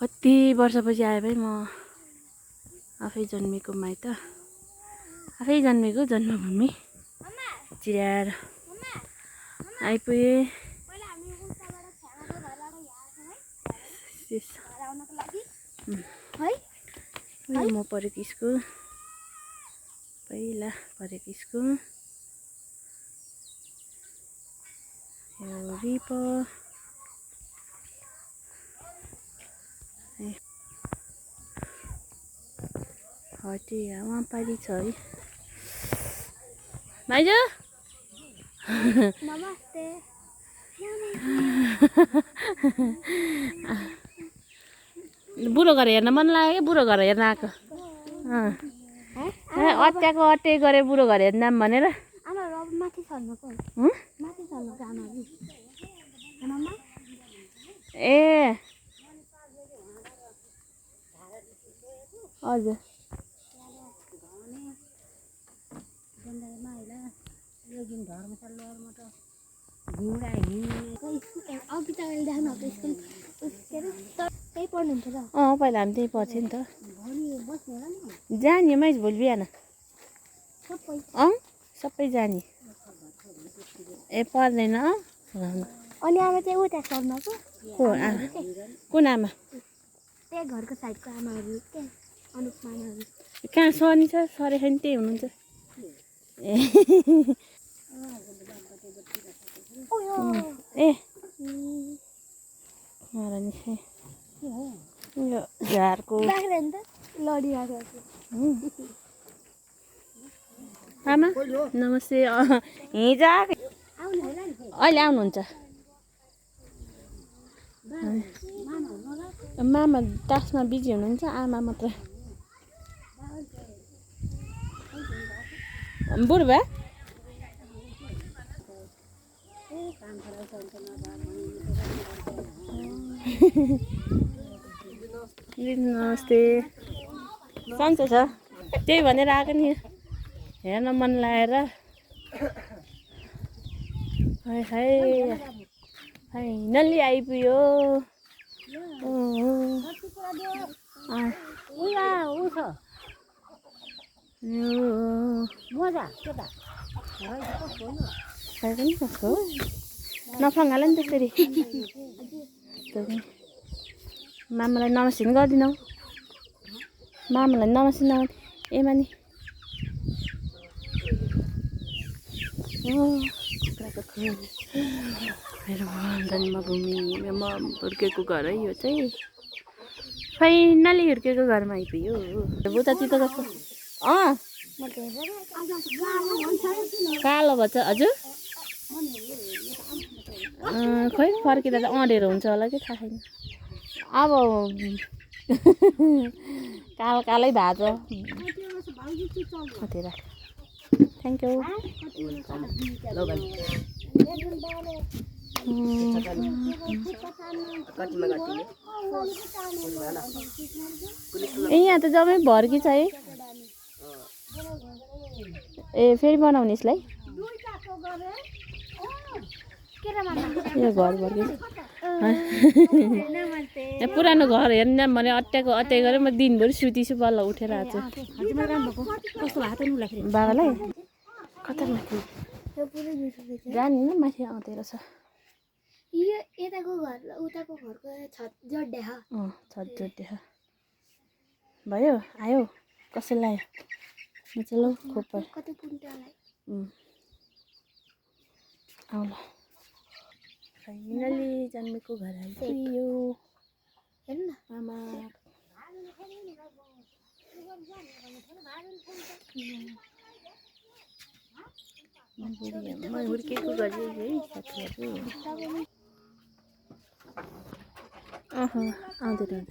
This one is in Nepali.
कति वर्षपछि आए भाइ म आफै जन्मेको माइत आफै जन्मेको जन्मभूमि चिराएर आइपुगे म पढेको स्कुल पहिला पढेको स्कुल यो रिप हटे वहाँ पारी छ है भाइजू नमस्ते बुढो घर हेर्न मन लाग्यो क्या बुढो घर हेर्न आएको अट्याएको अट्टे गरे बुढो घर हेर्न जाऊँ भनेर माथि छर्नको माथि छर्नको आमा ए हजुर अघि तपाईँले देख्नुभएको स्कुल त्यही पढ्नुहुन्थ्यो र पहिला हामी त्यही पढ्थ्यो नि त जाने मैज भोलि बिहान सबै जाने ए पर्दैन अनि आमा चाहिँ उता सर्नको कुन आमा त्यही घरको साइडको आमाहरू के अनुपमाहरू कहाँ सर्नी छ सरेको नि त्यही हुनुहुन्छ ए यो झारको आमा नमस्ते हिजो अहिले आउनुहुन्छ मामा टास्कमा बिजी हुनुहुन्छ आमा मात्र बुढो भए नमस्ते सन्चै छ त्यही भनेर आएको नि हेर्न मन लागेर फाइनल्ली आइपुग्यो नफङ्गाल नि त्यसरी मामालाई नमस्ते नि गरिदिनौ मामालाई नमस्ते न ए मानी मेरो जन्मभूमि म हुर्केको घर है यो चाहिँ फाइनली हुर्केको घरमा आइपुग्यो बुता चित्त कस्तो कालो भन्छ हजुर खोइ फर्किँदा त अँडेर हुन्छ होला कि थाहा छैन अब कालो कालै भएको छ थ्याङ्क यू ए यहाँ त जम्मै भर्की छ है ए फेरि बनाउने यसलाई यो घर भर्की पुरानो घर हेर्न भने अट्याएको अट्याइ गरेर म दिनभरि सुतिछु बल्ल उठेर आएको छु बाबालाई खतरनाक जाने न माथि आउँदै छ यताको घर उताको घरको छत जोड्या छत जोड्या भयो आयो कसैलाई चलो खोप कतै पुन्टालाई आउला फाइनली जन्मेको घर आइपुग्यो हेर्नु न आमा म हुर्केको घर है साथीहरू आउँदैन